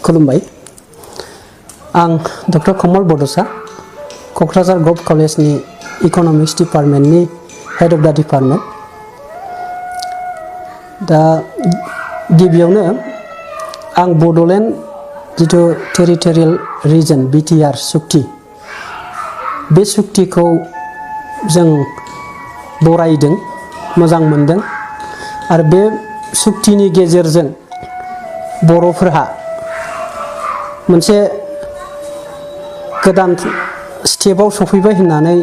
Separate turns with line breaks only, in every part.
खुलुमबाय आं डक्टर कमल बड'सा क'क्राझार गभ कलेजनि इक'नमिक्स डिपार्टमेन्टनि हेड अफ दा डिपार्टमेन्ट दा गिबियावनो आं बड'लेण्ड जिथु टेरिटरियेल रिजन बिटिआर सुक्ति बे सुक्तिखौ जों बरायदों मोजां मोनदों आरो बे सुक्तिनि गेजेरजों बर'फोरहा मोनसे गोदान स्टेपआव सफैबाय होननानै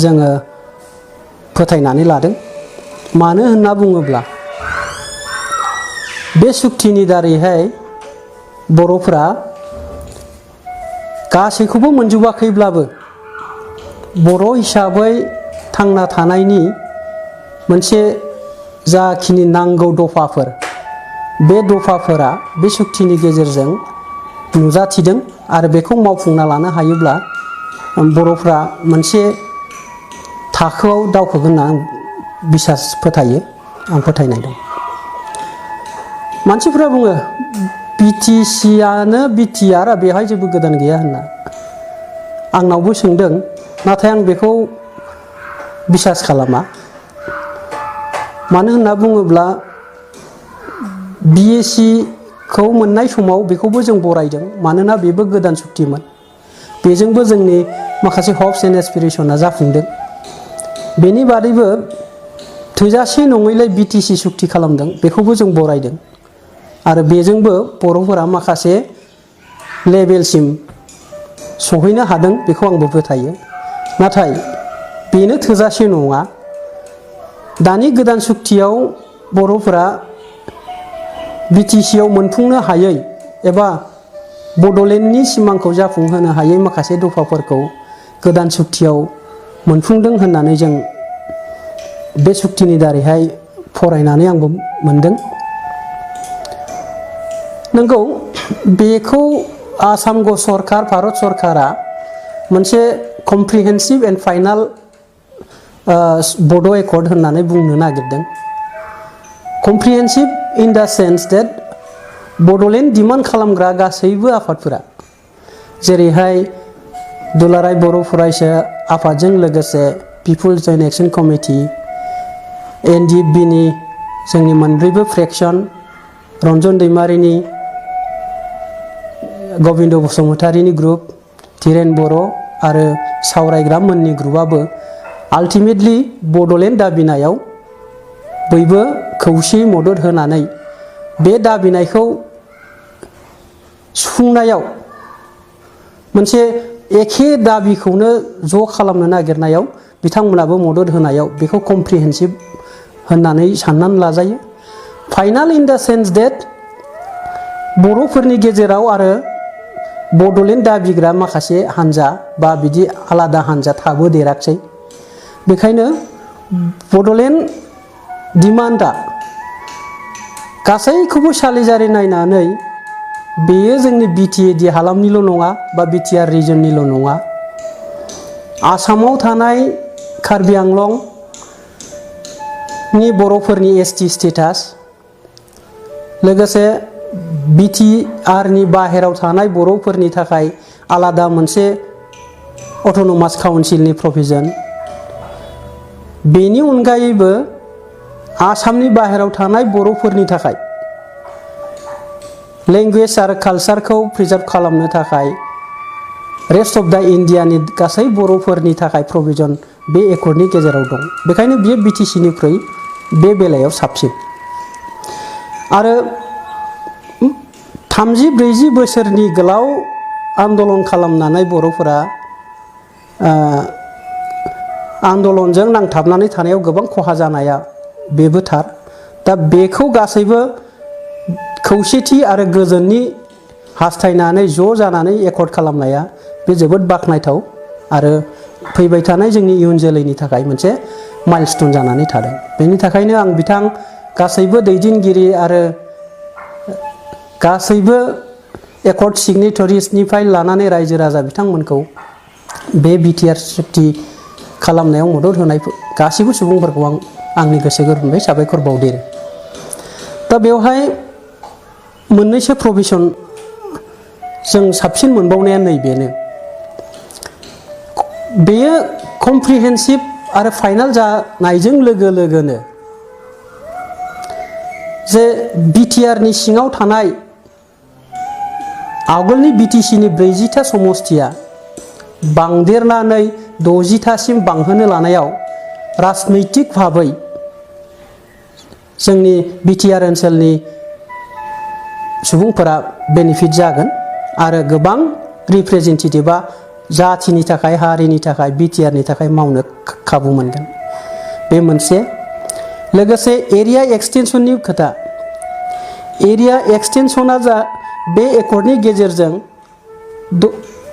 जोङो फोथायनानै लादों। मानो होनना बुङोब्ला बे सुक्तिनि दारैहाय बर'फोरा गासैखौबो मोनजोबाखैब्लाबो बर' हिसाबै थांना थानायनि मोनसे जाखिनि नांगौ दफाफोर बे दफाफोरा बे सुक्तिनि गेजेरजों नुजाथिदों आरो बेखौ मावफुंना लानो हायोब्ला बर'फ्रा मोनसे थाखोआव दावखोगोन होनना आं बिसास फोथायो आं फोथायनाय दं। मानसिफ्रा बुङो बिटिसिआनो बिटिआर बेवहाय जेबो गोदान गैया होनना आंनावबो सोंदों नाथाय आं बेखौ बिसास खालामा। मानो होनना बुङोब्ला बिएससि खौ मोननाय समाव बेखौबो जों बरायदों मानोना बेबो गोदान सुक्तिमोन बेजोंबो जोंनि माखासे हप्स एन्ड एसपिरेसना जाफुंदों। बेनि बादैबो थोजासे नङैलाय बिटिसि सुक्ति खालामदों बेखौबो जों बरायदों आरो बेजोंबो बर'फोरा माखासे लेभेलसिम सहैनो हादों बेखौ आंबो फोथायो। नाथाय बेनो थोजासे नङा। दानि गोदान सुक्तियाव बर'फोरा बिटिसिआव मोनफुंनो हायै एबा बड'लेण्डनि सिमांखौ जाफुंहोनो हायै माखासे दफाफोरखौ गोदान सुक्तियाव मोनफुंदों होननानै जों बे सुक्तिनि दारैहाय फरायनानै आंबो मोनदों। नंगौ बेखौ आसाम सरकार भारत सरकारा मोनसे कमप्रिहेन्सिभ एन्ड फाइनाल बड' एकर्ड होननानै बुंनो नागिरदों। कमप्रिहेन्सिभ इन दा सेन्स डेट बड'लेण्ड डिमान्ड खालामग्रा गासैबो आफादफोरा जेरैहाय दुलाराय बर' फरायसा आफादजों लोगोसे पिपुल्स जयेन्ट एक्सन कमिटि एनडिएफबिनि जोंनि मोनब्रैबो फ्रेक्सन रन्जन दैमारिनि गबिन्द बसुमतारिनि ग्रुप धीरेन बर' आरो सावरायग्रा मोननि ग्रुपआबो आल्टिमेटलि बड'लेण्ड दाबिनायाव बयबो खौसेयै मदद होनानै बे दाबिनायखौ सुफुंनायाव मोनसे एखे दाबिखौनो ज' खालामनो नागिरनायाव बिथांमोनाबो मदद होनायाव बेखौ कमप्रिहेन्सिभ होननानै साननानै लाजायो। फाइनाल इन दा सेन्स डेट बर'फोरनि गेजेराव आरो बड'लेण्ड दाबिग्रा माखासे हान्जा बा बिदि आलादा हान्जा थाबोदेराखसै। बेखायनो बड'लेण्ड डिमान्डआ गासैखौबो सालिजारि नायनानै बेयो जोंनि बिटिएडि हालामनिल' नङा बा बिटिआर रिजननिल' नङा आसामाव थानाय कार्बि आंलंनि बर'फोरनि एसटि स्टेटास लोगोसे बिटिआरनि बाहेराव थानाय बर'फोरनि थाखाय आलादा मोनसे अट'नमास काउन्सिलनि प्रभिजन बेनि अनगायैबो आसामनि बाहेराव थानाय बर'फोरनि थाखाय लेंगुवेज आरो कालचारखौ प्रिजार्भ खालामनो थाखाय रेस्ट अफ दा इन्डियानि गासै बर'फोरनि थाखाय प्रभिजन बे एकर्डनि गेजेराव दं। बेखायनो बियो बिटिसिनिख्रुइ बे बेलायाव साबसिन आरो 30-40 बोसोरनि गोलाव आन्दलन खालामनानै बर'फोरा आन्दलनजों नांथाबनानै थानायाव गोबां खहा जानाया बेबो थार। दा बेखौ गासैबो खौसेथि आरो गोजोननि हास्थायनानै ज' जानानै एकर्ड खालामनाया बे जोबोद बाख्नायथाव आरो फैबाय थानाय जोंनि इयुन जोलैनि थाखाय मोनसे माइलस्टोन जानानै थादों। बेनि थाखायनो आं बिथां गासैबो दैदेनगिरि आरो गासैबो एकर्ड सिगनेटरिसनिफ्राय लानानै रायजो राजा बिथांमोनखौ बे बिटिआर सुक्ति खालामनायाव मदद होनाय गासैबो सुबुंफोरखौ आंनि गोसो गोरबोनिफ्राय साबायखर बावदेरो। दा बेवहाय मोननैसो प्रभिजन जों साबसिन मोनबावनाया नैबेनो, बेयो कमप्रिहेन्सिभ आरो फाइनाल जानायजों लोगो लोगोनो जे बिटिआरनि सिङाव थानाय आगोलनि बिटिसिनि 40टा समस्तिया बांदेरनानै 60टासिम बांहोनो लानायाव राजनैतिक भाबै जोंनि बिटिआर ओनसोलनि सुबुंफोरा बेनिफिट जागोन आरो गोबां रिप्रेजेन्टेटिभआ जाथिनि थाखाय, हारिनि थाखाय, बिटिआरनि थाखाय मावनो खाबु मोनगोन। बे मोनसे। लोगोसे एरिया एक्सटेनसननि खोथा, एरिया एक्सटेनसना बे एकर्डनि गेजेरजों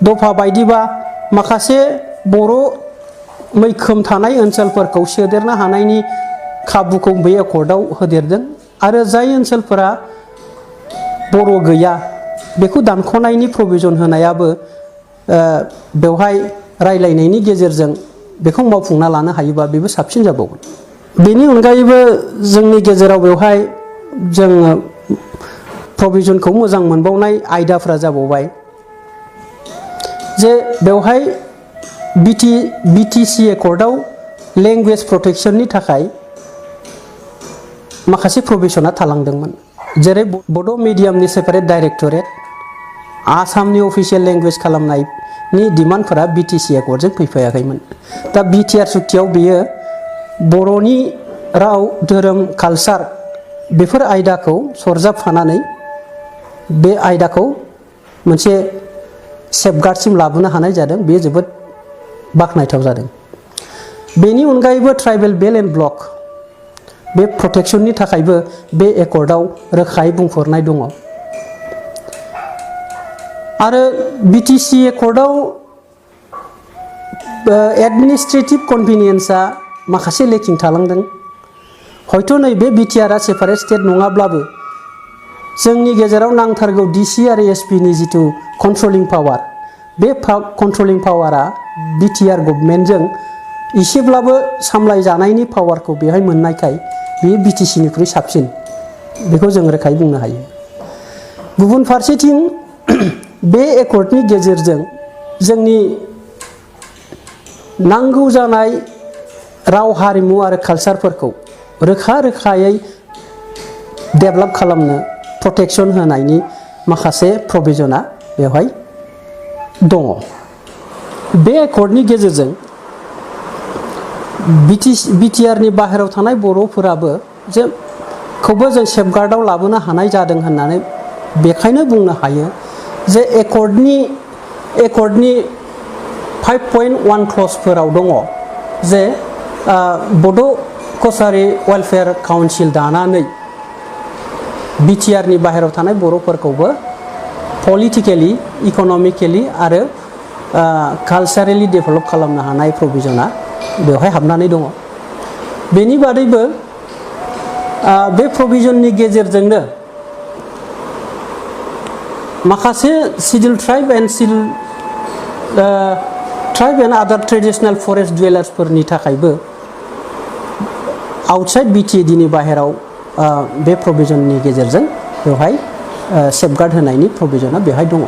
दफा बायदिबा माखासे बर' मैखोम थानाय ओनसोलफोरखौ सोदेरनो हानायनि खाबुखौ बे एकर्डआव होदेरदों आरो जाय ओनसोलफोरा बर' गैया बेखौ दानख'नायनि प्रभिजन होनायाबो बेवहाय रायलायनायनि गेजेरजों बेखौ मावफुंना लानो हायोबा बेबो साबसिन जाबावगोन। बेनि अनगायैबो जोंनि गेजेराव बेवहाय जोङो प्रभिजनखौ मोजां मोनबावनाय आयदाफ्रा जाबावबाय जे बेवहाय बिटिसि एकर्डआव लेंगुवेज प्रटेक्शननि थाखाय माखासे प्रभिजना थालांदोंमोन, जेरै बड' मिडियामनि सेपारेट डाइरेक्टरेट, आसामनि अफिसियेल लेंगुवेज खालामनायनि डिमान्डफोरा बिटिसि एकर्डजों फैफायाखैमोन। दा बिटिआर सुक्तियाव बेयो बर'नि राव, धोरोम, कालचार बेफोर आयदाखौ सरजाबफानानै बे आयदाखौ मोनसे सेफगार्डसिम लाबोनो हानाय जादों। बेयो जोबोद बाख्नायथाव जादों। बेनि अनगायैबो ट्राइबेल बेल्ट एन्ड ब्लक बे प्रटेक्शननि थाखायबो बे एकर्डआव रोखायै बुंफोरनाय दङ। आरो बिटिसि एकर्डआव एडमिनिस्ट्रेटिभ कनभिनियेन्सआ माखासे लेकिं थालांदों। हयथ' नैबे बिटिआरआ सेपारेट स्टेट नङाब्लाबो जोंनि गेजेराव नांथारगौ डिसि आरो एसपिनि जिथु कन्ट्रलिं पावार, बे कन्ट्रलिं पावारा बिटिआर गभर्नमेन्टजों एसेब्लाबो सामलायजानायनि पावारखौ बेवहाय मोननायखाय बेयो बिटिसिनिख्रुइ साबसिन, बेखौ जों रोखायै बुंनो हायो। गुबुन फारसेथिं बे एकर्डनि गेजेरजों जोंनि नांगौ जानाय राव, हारिमु आरो कालचारफोरखौ रोखायै डेभेलप खालामनो प्रटेक्शन होनायनि माखासे प्रभिजना बेवहाय दङ। बे एकर्डनि गेजेरजों बिटिआरनि बाहेरायाव थानाय बर'फोराबो खौबो जों सेफगार्डआव लाबोनो हानाय जादों होननानै बेखायनो बुंनो हायो जे एकर्डनि 5.1 क्लजफोराव दङ जे बड' कसारि वेलफेयार काउन्सिल दानानै बिटिआरनि बाहेरायाव थानाय बर'फोरखौबो पलिटिकेलि, इक'नमिकेलि आरो कालचारेलि डेभेलप खालामनो हानाय प्रभिजना बेवहाय हाबनानै दङ। बेनि बादैबो बे प्रभिजननि गेजेरजोंनो माखासे सिडिउल ट्राइब एन्ड आदार ट्रेडिसनेल फरेस्ट डुवेलार्सफोरनि थाखायबो आउटसाइड बिटिएडिनि बाहेराव बे प्रभिजननि गेजेरजों बेवहाय सेफगार्ड होनायनि प्रभिजना बेवहाय दङ।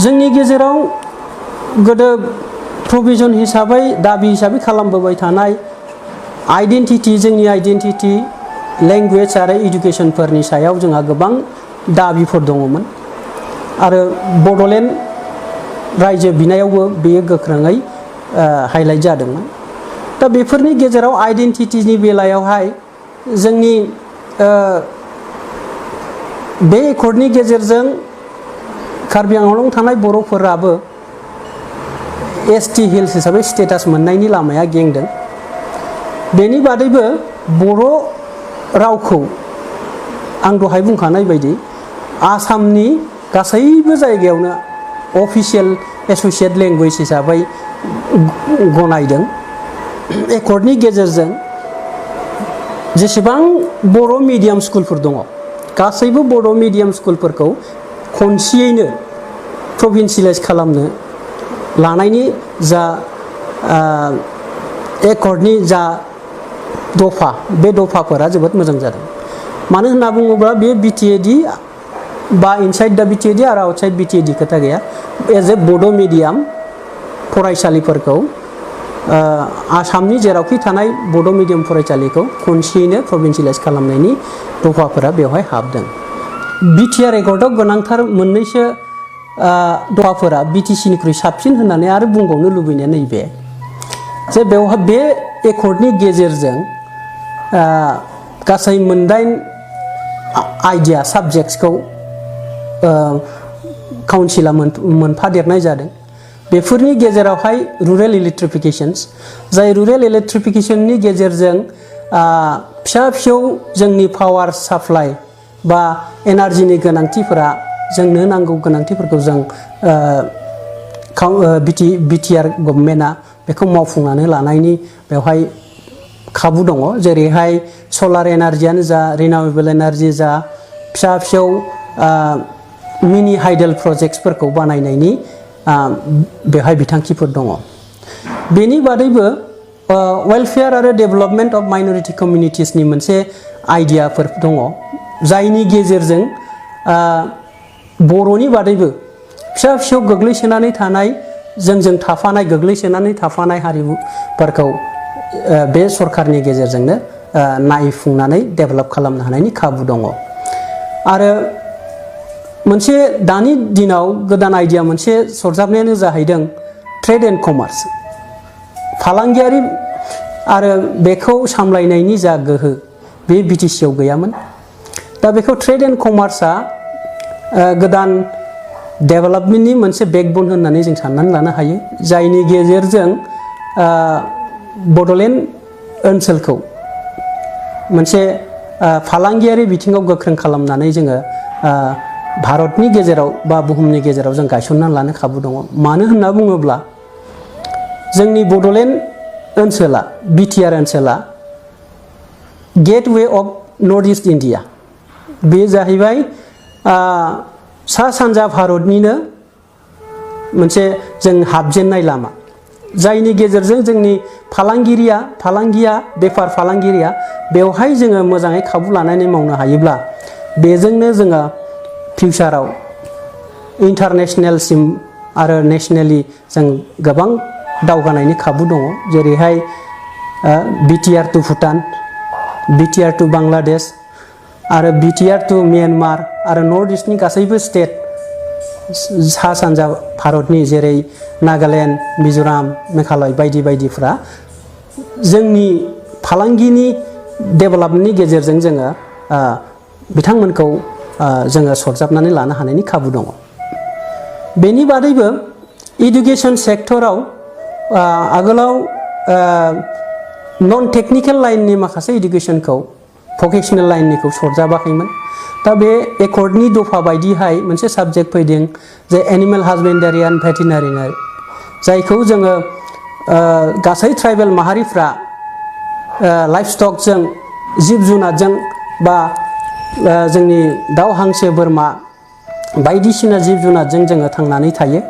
जोंनि गेजेराव गोदो प्रभिजन हिसाबै, दाबि हिसाबै खालामबोबाय थानाय जोंनि आइडेन्टिटि, लेंगुवेज आरो इडुकेसनफोरनि सायाव जोंहा गोबां दाबिफोर दङमोन आरो बड'लेण्ड रायजो बिनायावबो बेयो गोख्रोङै हाइलाइट जादोंमोन। दा बेफोरनि गेजेराव आइडेन्टिटिनि बेलायावहाय जोंनि बे एकर्डनि गेजेरजों कार्बि आंलंआव थानाय बर'फोराबो एसटि हिल्स हिसाबै स्टेटास मोननायनि लामाया गेंदों। बेनि बादैबो बर' रावखौ आं दहाय बुंखानाय बायदि आसामनि गासैबो जायगायावनो अफिसियेल एस'सियेट लेंगुवेज हिसाबै गनायदों। एकर्डनि गेजेरजों जेसेबां बर' मिडियाम स्कुलफोर दङ गासैबो बर' मिडियाम स्कुलफोरखौ खनसेयैनो प्रभिन्सियेलाइज खालामनो लानायनि जा एकर्डनि जा दफा, बे दफाफोरा जोबोद मोजां जादों। मानो होनना बुङोब्ला बे बिटिएडि बा इनसाइड दा बिटिएडि आरो आउटसाइड बिटिएडि खोथा गैया एज ए बड' मिडियाम फरायसालिफोरखौ आसामनि जेरावखि थानाय बड' मिडियाम फरायसालिखौ खनसेयैनो प्रभिन्सियेलाइज खालामनायनि दफाफोरा बेवहाय हाबदों। बिटिआर एकर्डआव गोनांथार मोननैसो दफाफोरा बिटिसिनिख्रुइ साबसिन होननानै आरो बुंबावनो लुबैनाया नैबे जे बेवहाय बे एकर्डनि गेजेरजों गासै 8 आइडिया साबजेक्ट्सखौ काउन्सिला मोनफादेरनाय जादों। बेफोरनि गेजेरावहाय रुरेल इलेक्ट्रिफिकेशन्स जाय रुरेल इलेक्ट्रिफिकेशननि गेजेरजों फिसा फिसौ जोंनि पावार साप्लाइ बा एनार्जिनि गोनांथिफोरा जोंनो नांगौ गोनांथिफोरखौ जों बिटिआर गभर्नमेन्टआ बेखौ मावफुंनानै लानायनि बेवहाय खाबु दङ। जेरैहाय सलार एनार्जियानो जा रिनिउएबल एनार्जि जा फिसा फिसौ मिनि हाइडेल प्रजेक्ट्सफोरखौ बानायनायनि बेवहाय बिथांखिफोर दङ। बेनि बादैबो वेलफेयार आरो डेभेलपमेन्ट अफ माइनरिटि कमिउनिटिसनि मोनसे आइडियाफोर दङ जायनि गेजेरजों बर'नि बादैबो फिसा फिसौ गोग्लैसोनानै थानाय जोंजों थाफानाय गोग्लैसोनानै थाफानाय हारिमुफोरखौ बे सरकारनि गेजेरजोंनो नायफुंनानै डेभेलप खालामनो हानायनि खाबु दङ। आरो मोनसे दानि दिनाव गोदान आइडिया मोनसे सरजाबनायानो जाहैदों ट्रेड एन्ड कमार्स फालांगियारि आरो बेखौ सामलायनायनि जा गोहो बे बिटिसिआव गैयामोन। दा बेखौ ट्रेड एन्ड कमार्सआ गोदान डेभेलपमेन्टनि मोनसे बेकबन होननानै जों साननानै लानो हायो जायनि गेजेरजों बड'लेण्ड ओनसोलखौ मोनसे फालांगियारि बिथिङाव गोख्रों खालामनानै जोङो भारतनि गेजेराव बा बुहुमनि गेजेराव जों गायसननानै लानो खाबु दङ। मानो होनना बुङोब्ला जोंनि बड'लेण्ड ओनसोला बिटिआर ओनसोला gateway of north east India बे जाहैबाय सा सानजा भारतनिनो मोनसे जों हाबजेननाय लामा जायनि गेजेरजों जोंनि फालांगिया बेफार फालांगिरिया बेवहाय जोङो मोजाङै खाबु लानानै मावनो हायोब्ला बेजोंनो जोङो फिउचाराव इन्टारनेशनेलसिम आरो नेशनेलि जों गोबां दावगानायनि खाबु दङ। जेरैहाय BTR to Bhutan, BTR to Bangladesh आरो बिटिआर टु म्यानमार आरो नर्थ इस्टनि गासैबो स्टेट सा सानजा भारतनि जेरै नागालेण्ड, मिज'राम, मेघालय बायदि बायदिफ्रा जोंनि फालांगिनि डेभेलपमेन्टनि गेजेरजों जोङो बिथांमोनखौ जोङो सरजाबनानै लानो हानायनि खाबु दङ। बेनि बादैबो इडुकेसन सेक्टराव आगोलाव नन टेक्निकेल लाइननि माखासे इडुकेसनखौ भकेसनेल लाइननिखौ सरजाबाखैमोन। दा बे एकर्डनि दफा बायदिहाय मोनसे साबजेक्ट फैदों जे एनिमेल हासबेन्डारि एन्ड भेटेनारि जायखौ जोङो गासै ट्राइबेल माहारिफ्रा लाइफस्टकजों जिब जुनारजों बा जोंनि दाउ हांसो बोरमा बायदिसिना जिब जुनारजों जोङो थांनानै थायो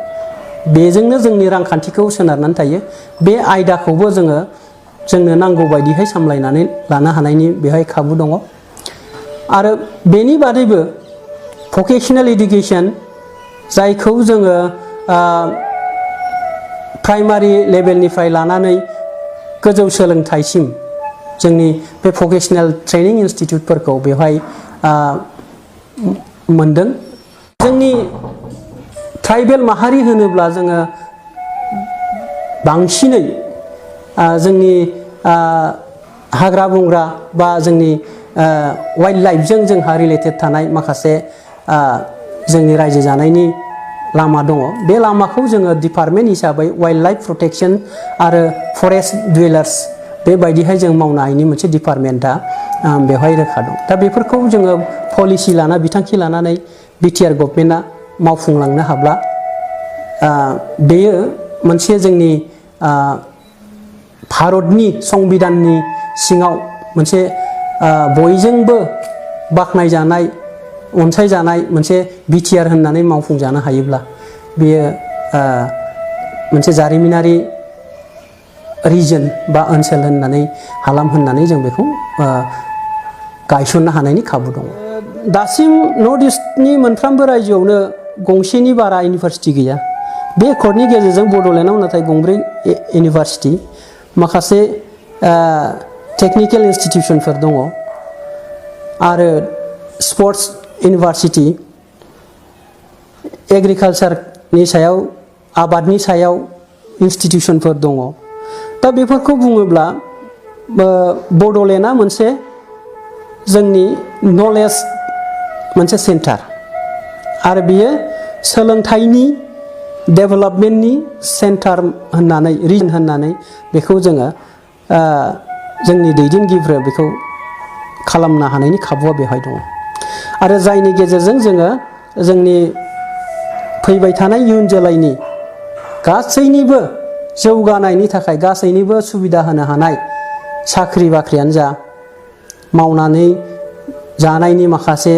बेजोंनो जोंनि रांखान्थिखौ सोनारनानै थायो। बे आयदाखौबो जोंनो नांगौ बायदिहाय सामलायनानै लानो हानायनि बेहाय खाबु दङ। आरो बेनि बादैबो भकेसनेल इडुकेसन जायखौ जोङो प्राइमारि लेभेलनिफ्राय लानानै गोजौ सोलोंथाइसिम जोंनि बे भकेसनेल ट्रेनिं इनस्टिटिउटफोरखौ बेवहाय मोनदों। जोंनि ट्राइबेल माहारि होनोब्ला जोङो बांसिनै जोंनि हाग्रा बंग्रा बा जोंनि वाइल्ड लाइफजों जोंहा रिलेटेड थानाय माखासे जोंनि रायजो जानायनि लामा दङ। बे लामाखौ जोङो डिपार्टमेन्ट हिसाबै वाइल्ड लाइफ प्रटेक्शन आरो फरेस्ट डुवेलार्स बेबायदिहाय जों मावनो हायैनि मोनसे डिपार्टमेन्टआ बेवहाय रोखा दं। दा बेफोरखौ जोङो पलिसि लाना बिथांखि लानानै बिटिआर गभर्नमेन्टआ मावफुंलांनो हाब्ला बेयो मोनसे जोंनि भारतनि संबिधाननि सिङाव मोनसे बयजोंबो बाख्नायजानाय अनसायजानाय मोनसे बिटिआर होननानै मावफुंजानो हायोब्ला बेयो मोनसे जारिमिनारि रिजन बा ओनसोल होननानै हालाम होननानै जों बेखौ गायसननो हानायनि खाबु दङ। दासिम नर्थ इस्टनि मोनफ्रोमबो रायजोआवनो गंसेनि बारा इउनिभारसिटि गैया। बे एकर्डनि गेजेरजों बड'लेण्डआव नाथाय गंब्रै इउनिभारसिटि, माखासे टेक्निकेल इन्सटिटिउसनफोर दङ आरो स्पर्ट्स इउनिभारसिटि, एग्रिकालसारनि सायाव आबादनि सायाव इन्सटिटिउसनफोर दङ। दा बेफोरखौ बुङोब्ला बड'लेण्डआ मोनसे जोंनि नलेज मोनसे सेन्टार आरो बियो सोलोंथाइनि डेभेलपमेन्टनि सेन्टार होननानै रिजन होननानै बेखौ जोङो जोंनि दैदेनगिरिफोरा बेखौ खालामनो हानायनि खाबुआ बेवहाय दङ आरो जायनि गेजेरजों जोङो जोंनि फैबाय थानाय इयुन जोलैनि गासैनिबो जौगानायनि थाखाय गासैनिबो सुबिदा होनो हानाय साख्रि बाख्रियानो जा, मावनानै जानायनि माखासे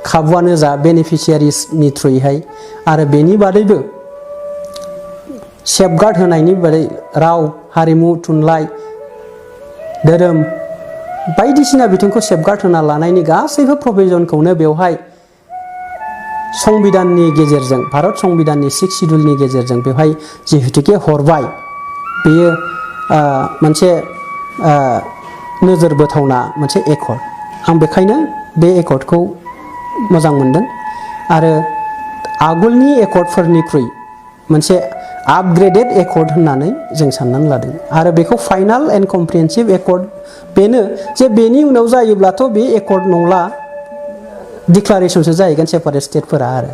खाबुआनो जा, बेनिफिसियारिसनि थ्रुयैहाय आरो बेनि बादैबो सेफगार्ड होनायनि बादै राव, हारिमु, थुनलाइ, धोरोम बायदिसिना बिथिंखौ सेफगार्ड होना लानायनि गासैबो प्रभिजनखौनो बेवहाय संबिधाननि गेजेरजों, भारत संबिधाननि 6 सिडुलनि गेजेरजों बेवहाय जिहेतुके हरबाय, बेयो मोनसे नोजोर बोथावना मोनसे एकर्ड। आं बेखायनो बे एकर्डखौ मोजां मोनदों आरो आगोलनि एकर्डफोरनिख्रुइ मोनसे आपग्रेडेड एकर्ड होननानै जों साननानै लादों आरो बेखौ फाइनाल एन्ड कमप्रिहेन्सिभ एकर्ड बेनो जे बेनि उनाव जायोब्लाथ' बे एकर्ड नंला, डिक्लारेसनसो जाहैगोन सेपारेट स्टेटफोरा आरो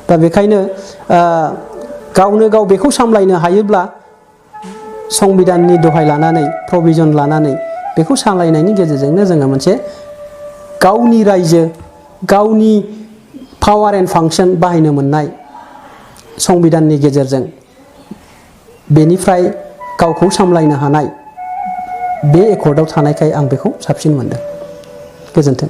दा बेखायनो गावनो गाव बेखौ सामलायनो हायोब्ला संबिधाननि दहाय लानानै प्रभिजन लानानै बेखौ सामलायनायनि गेजेरजोंनो जोङो मोनसे गावनि रायजो, गावनि पावार एन्ड फांसन बाहायनो मोननाय संबिधाननि गेजेरजों बेनिफ्राय गावखौ सामलायनो हानाय बे एकर्डआव थानायखाय आं बेखौ साबसिन मोनदों। गोजोन्थों।